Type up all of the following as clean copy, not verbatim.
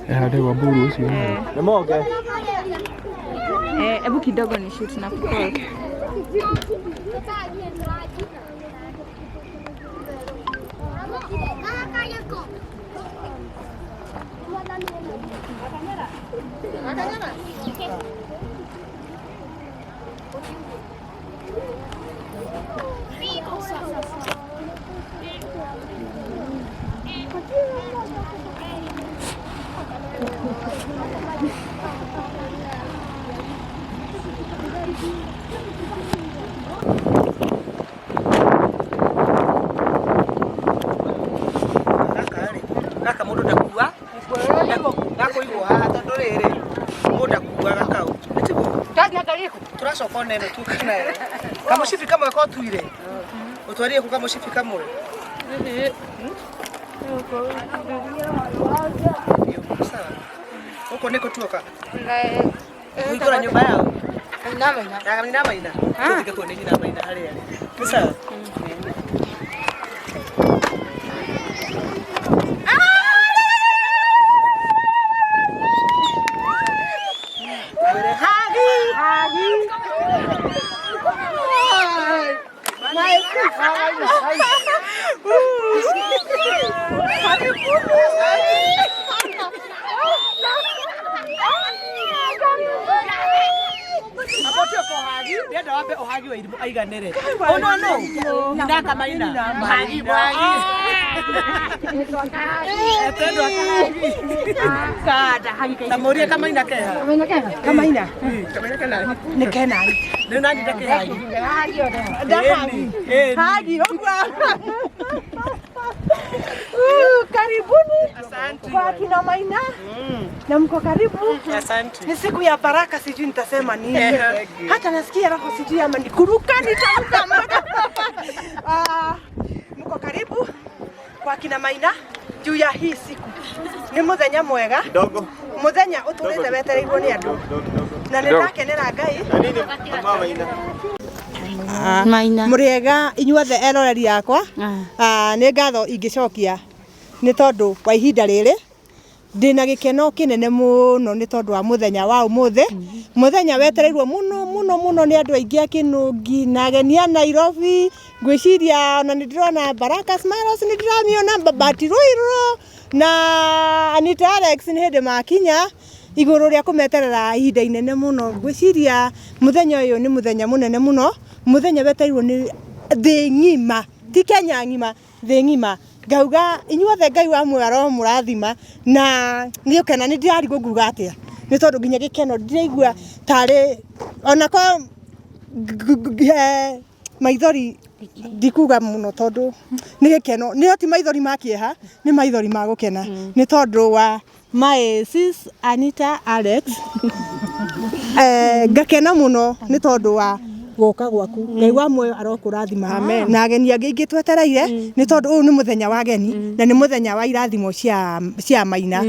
Harĩa mburu ũcio. Nĩ monge. Eh, hebu kidogo ni shoot na call. Gaka rĩ, gaka mũndũ ndakua, gakũigwo haha tondũ rĩrĩ, mũndũ ndakuaga kau. Nĩ tiguo? Tũracoka ona ĩno tu kana ĩyo. Kamũcibi kamwe ko tuire. Ũtwarire kũ kamũcibi kamwe? Sawa. Gũkũ nĩ kũ tuoka? Kũhingũra nyũmba yao? Ya Nyina Maina. Tũthiĩ kuona Nyina Maina harĩa. Nĩ sawa? Abotio kohagi, ndenda wambe ũhagi wa irimũ aiganĩre. Ũno nũ? Nyina Kamaina. Mũhagi, mũhagi. Etendwa kahagi. Ta mũrie Kamaina keha. Kamaina Kamaina kena. nĩ kena Rĩu nani ndakĩhagi. ndahagi Ĩni. hagi ũguo. Karibuni Asante. kwa kina Maina na mko karibu. Asante. Ni siku ya baraka, sijui nitasema nini. Eh. Hata nasikia roho sijui ama nikuruka nitaruka mpaka. Ah, mko karibu kwa kina Maina juu ya hii siku. Ni muthenya mwega Kidogo. muthenya uturite wetereirwo ni andu na nĩ ndakenera Ngai. Na nini mama Maina? Maina. Mũrĩega inyuothe eroreri akwa. Ah, nĩ ngatho ingĩcokia nĩ tondũ wa ihinda rĩrĩ ndĩna gĩkeno kĩnene mũno nĩ tondũ wa mũthenya wa ũmũthĩ, mũthenya wetereirwo mũno mũno mũno nĩ andũ aingĩ a Kĩnũngi na ageni a Nairobi. Ngwĩciria ona nĩ ndĩrona Baraka Smiles, nĩ ndĩramĩona Babati Ruiru na Anita Alex nĩ hĩndĩ makinya igũrũ rĩa kũmeterera ihinda inene mũno. Ngwĩciria mũthenya ũyũ nĩ mũthenya mũnene mũno, mũthenya wetereirwo nĩ thĩ ng'ima, ti Kenya ng'ima, thĩ ng'ima. Ngauga inyuothe Ngai wa muoyo aromũrathima na nĩ ũkena nĩ ndĩrarigwo nguga atĩa nĩ tondũ nginya gĩkeno ndiraigua tarĩ onako maithori ndikuga mũno tondũ nĩ gĩkeno nĩyo ti maithori ma kĩeha, nĩ maithori ma gũkena nĩ tondũ wa my sis Anita Alex. Ngakena mũno nĩ tondũ wa gũka gwaku. Ngai wa muoyo arokũrathima na ageni angĩ aingĩ twetereire nĩ tondũ ũyũ nĩ mũthenya wa ageni na nĩ mũthenya wa irathimo cia Maina.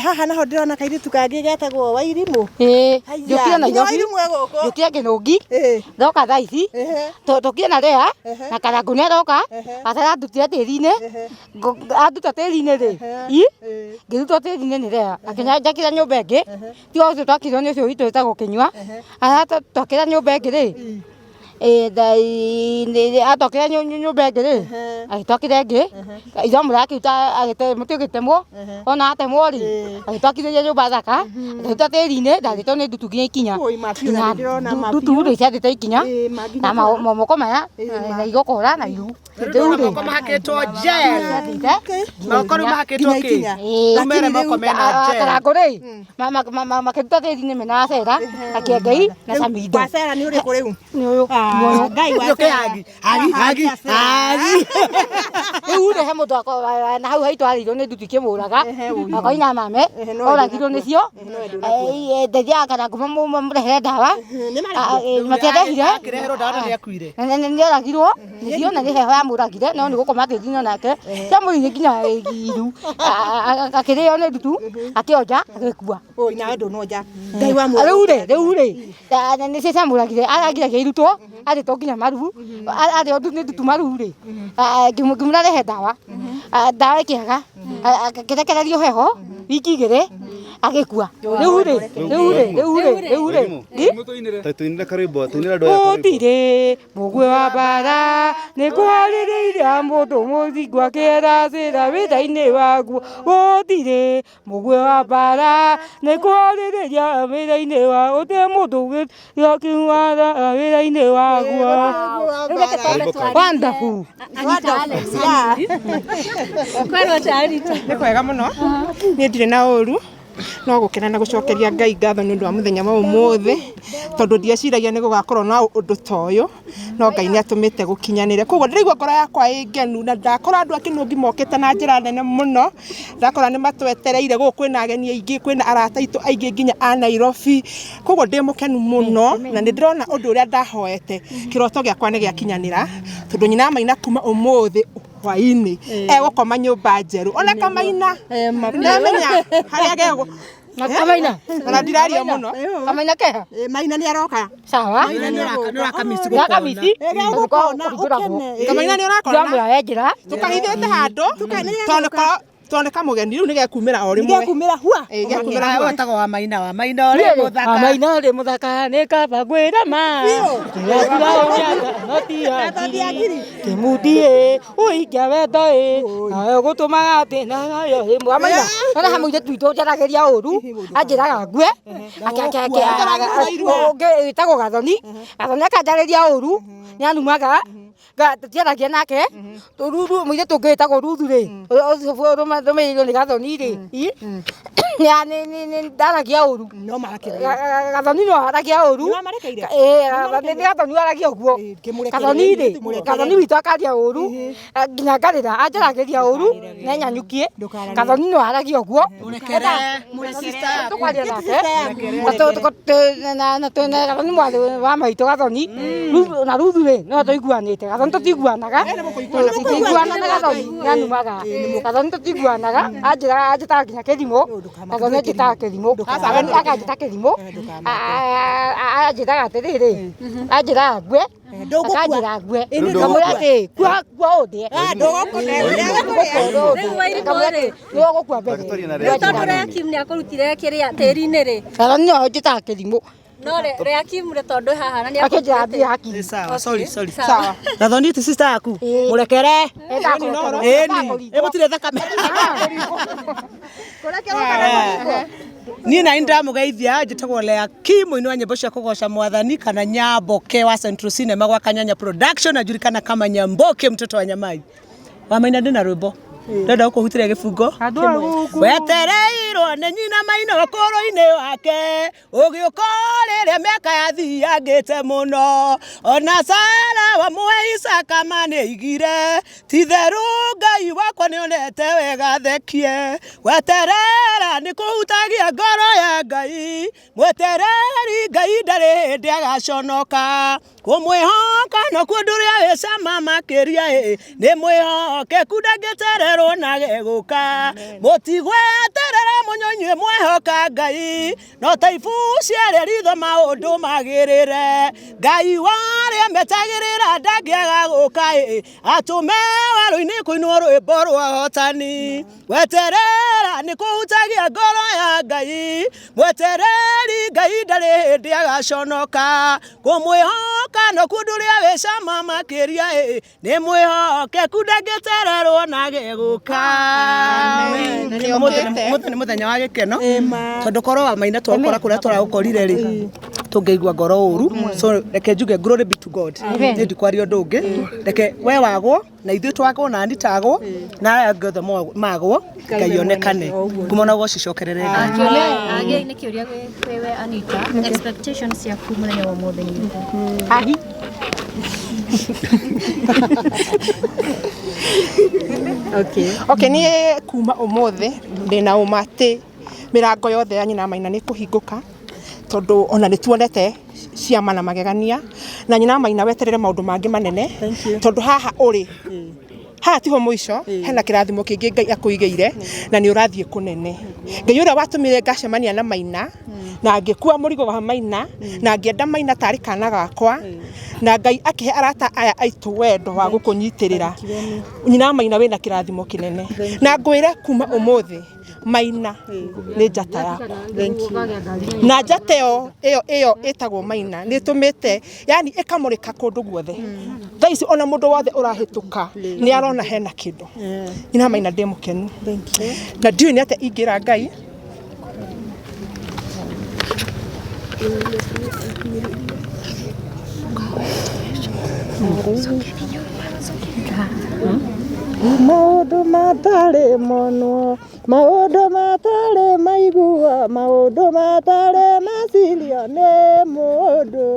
Haha naho ndĩrona kairĩtu kangĩ getagwo Wairimũ. Ĩĩ, Haiya, njũkire nginya Nairobi. Wairimũ e gũkũ. Njũkire Kĩnũngi. Ĩĩ. Ndoka thaa ici. Ehe. Tũkire na Lea na Karangũ nĩ aroka. Ehe. Atara andutire tĩri-inĩ. Anduta tĩri-inĩ rĩ. I? Ĩĩ. Ngĩrutwo tĩri-inĩ nĩ Lea. Akĩnjakĩra nyũmba ĩngĩ. Tiga ũcio twakirwo nĩ ũcio witũ wĩtagwo Kĩnyua. Aratwakĩra nyũmba ĩngĩ rĩ. Atwakĩra nyũmba ĩngĩ rĩ. Agĩtwakĩra ĩngĩ. Ithamũ akĩruta mũtĩ ũgĩtemwo. Ona atemwo rĩ, agĩtwakithĩria nyũmba thaka, akĩruta tĩri-inĩ, ndarĩtwo nĩ ndutu nginya ikinya. Oi, mabiũ, na nĩndĩrona mabiũ. Ndutu rĩ ciathĩte ikinya. Ĩĩ, ma nginya Na moko maya na igokora na iru. Rĩu moko mahakĩtwo gel. Ciathĩte. Moko rĩu mahakĩtwo Nginya kĩ? ikinya. Rĩu mere moko mena gel. Karangũ rĩ, makĩruta tĩri-inĩ mena Acera, na Kĩengei na Samido. Wacera nĩ ũrĩkũ rĩu? Nĩ ũyũ. Ah, Ngai wa Ũkĩ hagi, hagi, hagi, hagi. Rĩu rĩ he mũndũ na hau haitũ arĩirwo nĩ ndutu ikĩmũraga akoina mame oragirwo nĩcio. Ndeithiaga Karangũ mamũrehere ndawa matiarehire. Akĩreherwo ndawa na nĩakuire. Nĩ oragirwo nĩcio na nĩ heho yamũragire no nĩ gũkoma tĩri-inĩ onake ciamũrĩire nginya iru akĩrĩo nĩ ndutu akĩonja agĩkua. Oi, nawe ndũnonja. Ngai wa muoyo. Rĩu rĩ nĩcio ciamũragire aragiragia irutwo arĩtwo nginya maru arĩo nĩ ndutu maru rĩ ngĩmũra rehe ndawa, ndawa ĩkĩaga akĩrekererio heho wiki igĩrĩ. Agĩkua. Rĩu rĩ, rĩu rĩ, rĩu rĩ, rĩu rĩ. Tuinire karwĩmbo, tuinire andũ aya karwĩmbo. Gũtirĩ mũguĩ wa mbara nĩ kwarĩrĩiria mũndũ mũthingu akĩeracĩra wĩra-inĩ waguo. Gũtirĩ mũguĩ wa mbara nĩ kwarĩrĩria wĩra-inĩ wa gũtirĩ mũndũ ũgĩkiuga wĩra-inĩ waguo. Wonderful. Anita Alex. Kwĩrwo ta Anita. Nĩ kwega mũno niĩ ndirĩ na ũru no gũkena na gũcokeria Ngai ngatho nĩ ũndũ wa mũthenya wa ũmũthĩ tondũ ndieciragia nĩ gũgakorwo na ũndũ ta ũyũ no Ngai nĩ atũmĩte gũkinyanĩre. Koguo ndĩraigua ngoro yakwa ĩ ngenu na ndakora andũ a Kĩnũngi mokĩte na njĩra nene mũno, ndakora nĩ matwetereire gũkũ kwĩna ageni aingĩ, kwĩna arata aitũ aingĩ nginya a Nairobi. Koguo ndĩ mũkenu mũno na nĩ ndĩrona ũndũ ũrĩa ndahoete kĩroto gĩakwa nĩ gĩakinyanĩra tondũ nyina Maina kuma ũmũthĩ hwainĩ egũkoma nyũmba njerũ ona Kamaina ndamenya harĩa gegũ Na Kamaina. Ona ndiraria mũno. Kamaina keha. Maina nĩ aroka. Sawa. Nĩũrakamisi Nĩũrakamisi. Gũkona ũkene. Kamaina nĩ ũrakona. Ndamũra wenjera. Tũkahithĩte handũ tondũ nĩ kamũgeni rĩu nĩgekumĩra o rĩmwe. Nĩgekumĩra hua. Ĩĩ gekumĩra hua. Wetagwo wa Maina, wa Maina ũrĩ mũthaka. Wa Maina ũrĩ mũthaka nĩ kaba ngwĩra ma. Kĩrĩa no ti ngiri. Kĩmundi ĩ, ũikia wendo ĩ, nawe ũgũtũmaga atĩ nayo ĩ. Wa Maina, ona he mũirĩtu witũ njaragĩria ũru, anjĩraga ngue. Ũngĩ wĩtagwo Gathoni, Gathoni akanjarĩria ũru, nĩanumaga. Tũtiaragia nake. Ruthu mũirĩtu ũngĩ wĩtagwo Ruthu rĩ, ũrũmĩrĩirwo nĩ Gathoni rĩ, ndaragia ũru. No marakĩra. Gathoni no aragia ũru. Nĩwamarekeire? Ĩĩ, nĩ Gathoni waragia ũguo. Gathoni rĩ, Gathoni witũ akaria ũru, nginya ngarĩra, anjaragĩria ũru, nenyanyukie. Gathoni no aragia ũguo. Tũkwaria nake. Na twĩna Gathoni mwarĩ wa maitũ Gathoni. Na Ruthu rĩ, no tũiguanĩte. Gathoni tũtiguanaga. Tũtiguanaga na Gathoni nĩanumaga. Gathoni tũtiguanaga, anjĩraga anjĩtaga nginya kĩrimũ. Gathoni anjĩtaga kĩrimũ. Akanjĩta kĩrimũ. Anjĩtaga atĩrĩrĩ, anjĩraga ngue. Akanjĩra ngue. Ngamwĩra atĩ kua kua ũndĩe. Rĩu Wairimũ rĩ, Nĩwe ũgũkua mbere. Rĩu tondũ Reakim nĩakũrutire kĩrĩa tĩri-inĩ rĩ, Gathoni no anjĩtaga kĩrimũ. no Reakim rĩ tondũ haha na Akĩnjĩra thiĩ hakiri. Sawa, sorry, sorry. Sawa. Gathoni ti sister yaku. Mũrekere. Ĩni, ĩ mũtirĩ thakame. Niĩ nani ndamũgeithia njĩtagwo Lea Kim mũini wa nyĩmbo cia kũgoca mwathani kana Nyamboke wa Central Cinema gwa Kanyanya Production ajulikana kama Nyamboke mtoto wa Nyamai. Wa Maina ndĩna rwĩmbo ndenda gũkũhutĩria gĩbungo wetereirwo nĩ nyina Maina ũkũrũ-inĩ wake ũgĩũka rĩrĩa mĩaka yathiangĩte mũno ona Sara wamũhe Isaka manĩigire titherũ Ngai wakwa nĩonete wega thekie weterera nĩ kũhutagia ngoro ya Ngai mwetereri Ngai ndarĩ hĩndĩ agaconoka kũmwĩhoka nokuo ũndũ ũrĩa wĩ cama makĩria ĩ nĩ mwĩhokeku ndangĩcererwo na gegũka mũtigweterera mũno inyuĩ mwehoka Ngai no ta ibu ciarĩa ritho maũndũ magĩrĩre Ngai warĩa metagĩrĩra ndangĩaga gũka ĩ atũme werũ-inĩ kũinwo rwĩmbo rwa hotani weterera nĩ kũhutagia ngoro ya Ngai mwetereri Ngai ndarĩ hĩndĩ agaconoka kũmwĩhoka nokuo ũndũ ũrĩa wĩ cama makĩria ĩ nĩ mwĩhokeku ndangĩcererwo na gegũka. Ũmũthĩ nĩ mũthenya wa gĩkeno tondũ korwo wa Maina twakora kũrĩa tũragũkorire rĩ tũngĩigua ngoro ũru, so reke njuge glory be to God. Niĩ ndikwaria ũndũ ũngĩ, reke we wagwo na ithuĩ twagwo na Anita agwo na arĩa angĩ othe magwo Ngai onekane kuma na gũcicokerere Ngai. Agĩ nĩ kĩũria kwĩ we Anita, expectations ciaku mũthenya wa ũmũthĩ nĩ irĩkũ? Ahi. Okay, niĩ kuma ũmũthĩ ndĩna ũma atĩ mĩrango yothe ya nyina Maina nĩ kũhingũka tondũ ona nĩ tuonete ciama na magegania na nyina Maina weterere maũndũ mangĩ manene tondũ haha ũrĩ haha tiho mũico, hena kĩrathimo kĩngĩ Ngai akũigĩire na nĩ ũrathiĩ kũnene. Ngai ũrĩa watũmire ngacemania na Maina na ngĩkua mũrigo wa Maina na ngĩenda Maina tarĩ kana gakwa na Ngai akĩhe arata aya aitũ wendo wa gũkũnyitĩrĩra, nyina Maina wĩna kĩrathimo kĩnene na ngwĩre kuma ũmũthĩ Maina nĩ njata yakwa. Na njata ĩyo ĩyo ĩyo ĩtagwo Maina nĩ ĩtũmĩte yani ĩkamũrĩka kũndũ guothe. Thaa ici ona mũndũ wothe ũrahĩtũka nĩ arona hena kĩndũ. Nyina Maina ndĩ mũkenu. Na ndiũĩ nĩ atĩa ingĩra Ngai. Maũndũ matarĩ monwo, maũndũ matarĩ maiguo, maũndũ matarĩ mecirio nĩ mũndũ.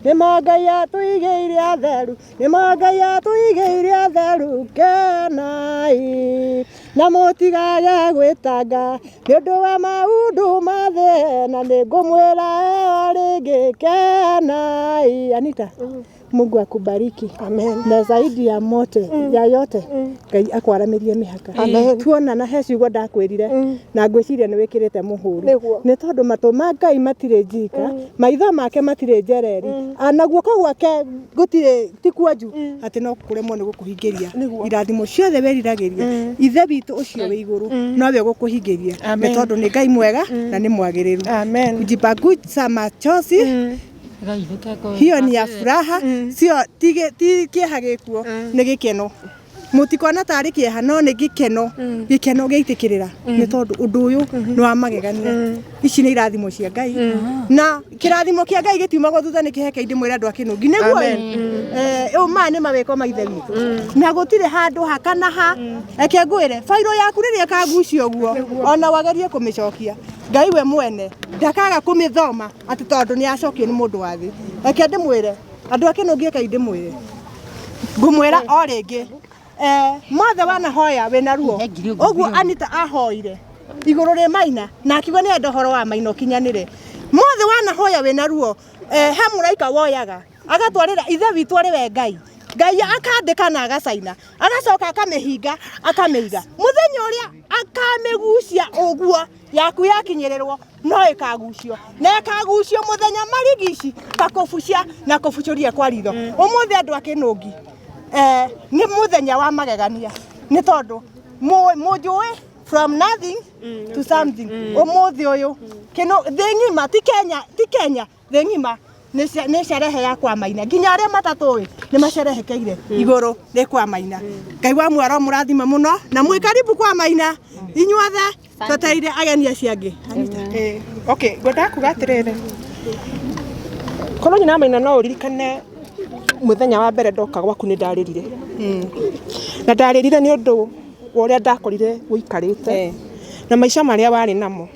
Nĩmo Ngai atũigĩire atheru, nĩmo Ngai atũigĩire atheru, kenai. Na mũtigage gwĩtanga nĩ ũndũ wa maũndũ ma thĩ, na nĩngũmwĩra o rĩngĩ kenai. Anita, Mungu akubariki. Amen. Na zaidi ya mote ya yote Ngai akwaramirie mĩhaka. Amen. Tuona na he ciugo ndakwĩrire na ngwĩciria nĩ wĩkĩrĩte mũhũri. Nĩguo. Nĩ tondũ matũ ma Ngai matirĩ njika, maitho make matirĩ njereri, na guoko gwake gũtirĩ ti kuonju atĩ no kũremwo nĩ gũkũhingĩria irathimo ciothe wĩriragĩria. Ithe witũ ũcio wĩ igũrũ nowe ũgũkũhingĩria nĩ Amen. tondũ nĩ Ngai mwega na nĩ mwagĩrĩru. Amen. Kujipanguza machozi hiyo ni ya furaha, sio ti kĩeha gĩkuo, nĩ gĩkeno. Mũtikona tarĩ kĩeha no nĩ gĩkeno, gĩkeno gĩaitĩkĩrĩra nĩ tondũ ũndũ ũyũ nĩ wa magegania. Ici nĩ irathimo cia Ngai na kĩrathimo kĩa Ngai gĩtiumagwo thutha nĩ kĩheke ndĩmwĩre andũ a Kĩnũngi nĩguo ĩ maya nĩ mawĩko ma ithe witũ na gũtirĩ handũ ha kana ha. Reke ngwĩre bairũ yaku rĩrĩa ĩkagucio ũguo ona wagerie kũmĩcokia Ngai we mwene ndakaga kũmĩthoma atĩ tondũ nĩ acokio nĩ mũndũ wa thĩ. Reke ndĩmwĩre andũ a Kĩnũngi, reke ndĩmwĩre ngũmwĩra o rĩngĩ mothe wanahoya wĩna ruo ũguo Anita ahoire igũrũ rĩ Maina na akiuga nĩ enda ũhoro wa Maina ũkinyanĩre. Mothe wanahoya wĩna ruo he mũraika woyaga agatwarĩra ithe witũ arĩ we Ngai. Ngai akandĩka na agacaina agacoka akamĩhinga akamĩiga mũthenya ũrĩa akamĩgucia ũguo yaku yakinyĩrĩrwo no ĩkagucio na ĩkagucio mũthenya marigici kakũbucia na kũbucũria kwa ritho. Ũmũthĩ andũ a Kĩnũngi nĩ mũthenya wa magegania nĩ tondũ mũnjũĩ from nothing to something. Ũmũthĩ ũyũ thĩ ng'ima ti Kenya, ti Kenya, thĩ ng'ima nĩ cerehe ya kwa Maina nginya arĩa matatũĩ nĩ macerehekeire igũrũ rĩ kwa Maina. Ngai wa mwaro mũrathime mũno na mwĩ karibu kwa Maina inyuothe twetereire ageni acio angĩ. Anita. Okay, ngwendaga kuga atĩrĩrĩ, korwo nyina Maina no ũririkane mũthenya wa mbere ndoka gwaku nĩ ndarĩrire na ndarĩrire nĩ ũndũ wa ũrĩa ndakorire ũikarĩte na maica marĩa warĩ namo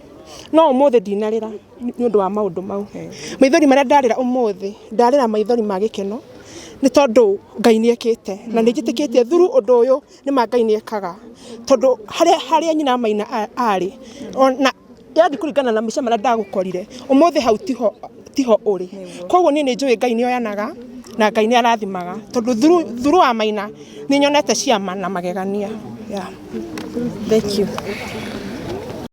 no ũmũthĩ ndinarĩra nĩ ũndũ wa maũndũ mau. Maithori marĩa ndarĩra ũmũthĩ ndarĩra maithori ma gĩkeno nĩ tondũ Ngai nĩ ekĩte na nĩ njĩtĩkĩtie through ũndũ ũyũ nĩ ma Ngai nĩ ekaga tondũ harĩa nyina Maina arĩ ona yaani kũringana na maica marĩa ndagũkorire ũmũthĩ hau tiho ũrĩ. Koguo niĩ nĩ njũĩ Ngai nĩ oyanaga na Ngai nĩ arathimaga tondũ through wa Maina nĩ nyonete ciama na magegania. Yeah. Thank you.